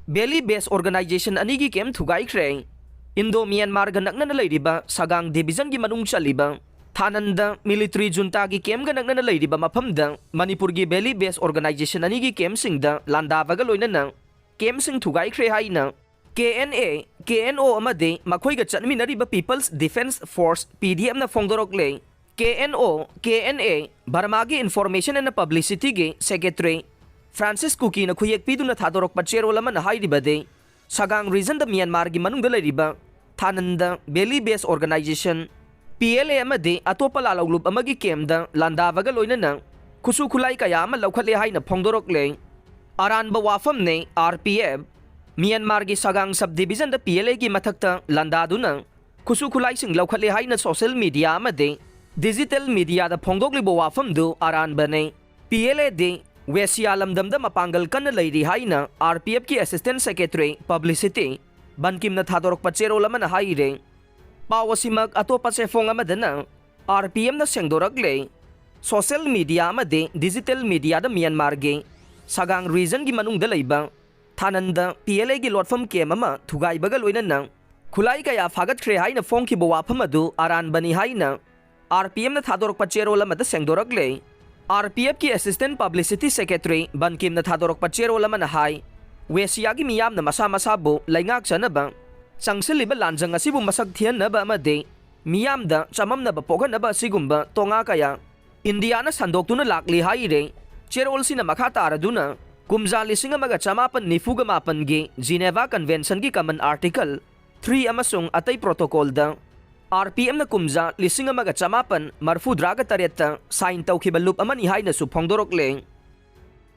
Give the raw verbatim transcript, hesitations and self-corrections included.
Valley Based Organization ꯑꯅꯤꯒꯤ camp ꯊꯨꯒꯥꯏꯈ꯭ꯔꯦ꯫ Indo ꯃ꯭ꯌꯥꯟꯃꯥꯔꯒ ꯅꯛꯅꯅ ꯂꯩꯔꯤꯕ ꯁꯒꯥꯡ division ꯒꯤ ꯃꯅꯨꯡ ꯆꯜꯂꯤꯕ ꯊꯥꯅꯟꯗ military junta ꯒꯤ camp ꯒ ꯅꯛꯅꯅ ꯂꯩꯔꯤꯕ ꯃꯐꯝꯗ ꯃꯅꯤꯄꯨꯔꯒꯤ Valley Based Organization ꯑꯅꯤꯒꯤ camp ꯁꯤꯡꯗ ꯂꯥꯟꯗꯥꯕꯒ ꯂꯣꯏꯅꯅ camp ꯁꯤꯡ ꯊꯨꯒꯥꯏꯈ꯭ꯔꯦ ꯍꯥꯏꯅ K N A, K N O ꯑꯃꯗꯤ ꯃꯈꯣꯏꯒ ꯆꯠꯃꯤꯟꯅꯔꯤꯕ People's Defence Force, P D F ꯅ ꯐꯣꯡꯗꯣꯔꯛꯂꯦ꯫ K N O, K N A, ꯕꯔꯃꯥꯒꯤ Information and Publicity ꯒꯤ secretary Francis Kuki ꯅ ꯈꯨꯌꯦꯛ ꯄꯤꯗꯨꯅ ꯊꯥꯗꯣꯔꯛꯄ ꯆꯦꯔꯣꯜ ꯑꯃꯅ ꯍꯥꯏꯔꯤꯕꯗꯤ, ꯁꯒꯥꯡ region ꯗ ꯃ꯭ꯌꯥꯟꯃꯥꯔꯒꯤ ꯃꯅꯨꯡꯗ ꯂꯩꯔꯤꯕ ꯊꯥꯅꯟꯗ Valley Based Organization, P L A ꯑꯃꯗꯤ ꯑꯇꯣꯞꯄ ꯂꯥꯜꯍꯧꯂꯨꯞ ꯑꯃꯒꯤ camp ꯗ ꯂꯥꯟꯗꯥꯕꯒ ꯂꯣꯏꯅꯅ ꯈꯨꯠꯁꯨ ꯈꯨꯠꯂꯥꯏ ꯀꯌꯥ ꯑꯃ ꯂꯧꯈꯠꯂꯦ ꯍꯥꯏꯅ ꯐꯣꯡꯗꯣꯔꯛꯂꯦ꯫ ꯑꯔꯥꯟꯕ ꯋꯥꯐꯝꯅꯤ꯫ R P F, ꯃ꯭ꯌꯥꯟꯃꯥꯔꯒꯤ ꯁꯒꯥꯡ sub division the P L A ꯒꯤ ꯃꯊꯛꯇ ꯂꯥꯟꯗꯥꯗꯨꯅ ꯈꯨꯠꯁꯨ ꯈꯨꯠꯂꯥꯏꯁꯤꯡ ꯂꯧꯈꯠꯂꯦ ꯍꯥꯏꯅ social media ꯑꯃꯗꯤ digital media the ꯐꯣꯡꯗꯣꯛꯂꯤꯕ ꯋꯥꯐꯝꯗꯨ ꯑꯔꯥꯟꯕꯅꯤ꯫ P L A ꯗꯤ ꯋꯦꯁꯤꯌꯥ ꯂꯝꯗꯝꯗ ꯃꯄꯥꯡꯒꯜ ꯀꯟꯅ ꯂꯩꯔꯤ ꯍꯥꯏꯅ R P F ꯀꯤ Assistant Secretary Publicity ꯕꯟꯀꯤꯝꯅ ꯊꯥꯗꯣꯔꯛꯄ ꯆꯦꯔꯣꯜ ꯑꯃꯅ ꯍꯥꯏꯔꯦ꯫ ꯄꯥꯎ ꯑꯁꯤꯃꯛ ꯑꯇꯣꯞꯄ ꯆꯦꯐꯣꯡ ꯑꯃꯗꯅ R P F ꯅ ꯁꯦꯡꯗꯣꯔꯛꯂꯦ꯫ Social media ꯑꯃꯗꯤ digital media ꯗ ꯃ꯭ꯌꯥꯟꯃꯥꯔꯒꯤ ꯁꯒꯥꯡ region ꯒꯤ ꯃꯅꯨꯡꯗ ꯂꯩꯕ ꯊꯥꯅꯟꯗ P L A ꯒꯤ ꯂꯣꯠꯐꯝ camp ꯑꯃ ꯊꯨꯒꯥꯏꯕꯒ ꯂꯣꯏꯅꯅ ꯈꯨꯠꯂꯥꯏ ꯀꯌꯥ ꯐꯥꯒꯠꯈ꯭ꯔꯦ ꯍꯥꯏꯅ ꯐꯣꯡꯈꯤꯕ ꯋꯥꯐꯝ ꯑꯗꯨ ꯑꯔꯥꯟꯕꯅꯤ ꯍꯥꯏꯅ R P F ꯅ ꯊꯥꯗꯣꯔꯛꯄ ꯆꯦꯔꯣꯜ ꯑꯃꯗ ꯁꯦꯡꯗꯣꯔꯛꯂꯦ꯫ R P F ꯀꯤ Assistant Publicity Secretary ꯕꯟꯀꯤꯝꯅ ꯊꯥꯗꯣꯔꯛꯄ ꯆꯦꯔꯣꯜ ꯑꯃꯅ ꯍꯥꯏ, ꯋꯦꯁꯤꯌꯥꯒꯤ ꯃꯤꯌꯥꯝꯅ ꯃꯁꯥ ꯃꯁꯥꯕꯨ ꯂꯩꯉꯥꯛꯆꯅꯕ ꯆꯪꯁꯤꯜꯂꯤꯕ ꯂꯥꯟꯖꯪ ꯑꯁꯤꯕꯨ ꯃꯁꯛ ꯊꯤꯍꯟꯅꯕ ꯑꯃꯗꯤ ꯃꯤꯌꯥꯝꯗ ꯆꯃꯝꯅꯕ ꯄꯣꯛꯍꯟꯅꯕ ꯑꯁꯤꯒꯨꯝꯕ ꯇꯣꯉꯥ ꯀꯌꯥ ꯏꯟꯗꯤꯌꯥꯅ ꯁꯟꯗꯣꯛꯇꯨꯅ ꯂꯥꯛꯂꯤ ꯍꯥꯏꯔꯦ꯫ ꯆꯦꯔꯣꯜꯁꯤꯅ ꯃꯈꯥ ꯇꯥꯔꯗꯨꯅ, ꯀꯨꯝꯖꯥ ꯂꯤꯁꯤꯡ ꯑꯃꯒ ꯆꯃꯥꯄꯟ ꯅꯤꯐꯨꯒ ꯃꯥꯄꯟꯒꯤ Geneva Convention ꯒꯤ common article three ꯑꯃꯁꯨꯡ ꯑꯇꯩ protocol ꯗ R P F ꯅ ꯀꯨꯝꯖꯥ ꯂꯤꯁꯤꯡ ꯑꯃꯒ ꯆꯃꯥꯄꯟ ꯃꯔꯐꯨꯇꯔꯥꯒ ꯇꯔꯦꯠꯇ sign ꯇꯧꯈꯤꯕ ꯂꯨꯞ ꯑꯃꯅꯤ ꯍꯥꯏꯅꯁꯨ ꯐꯣꯡꯗꯣꯔꯛꯂꯦ꯫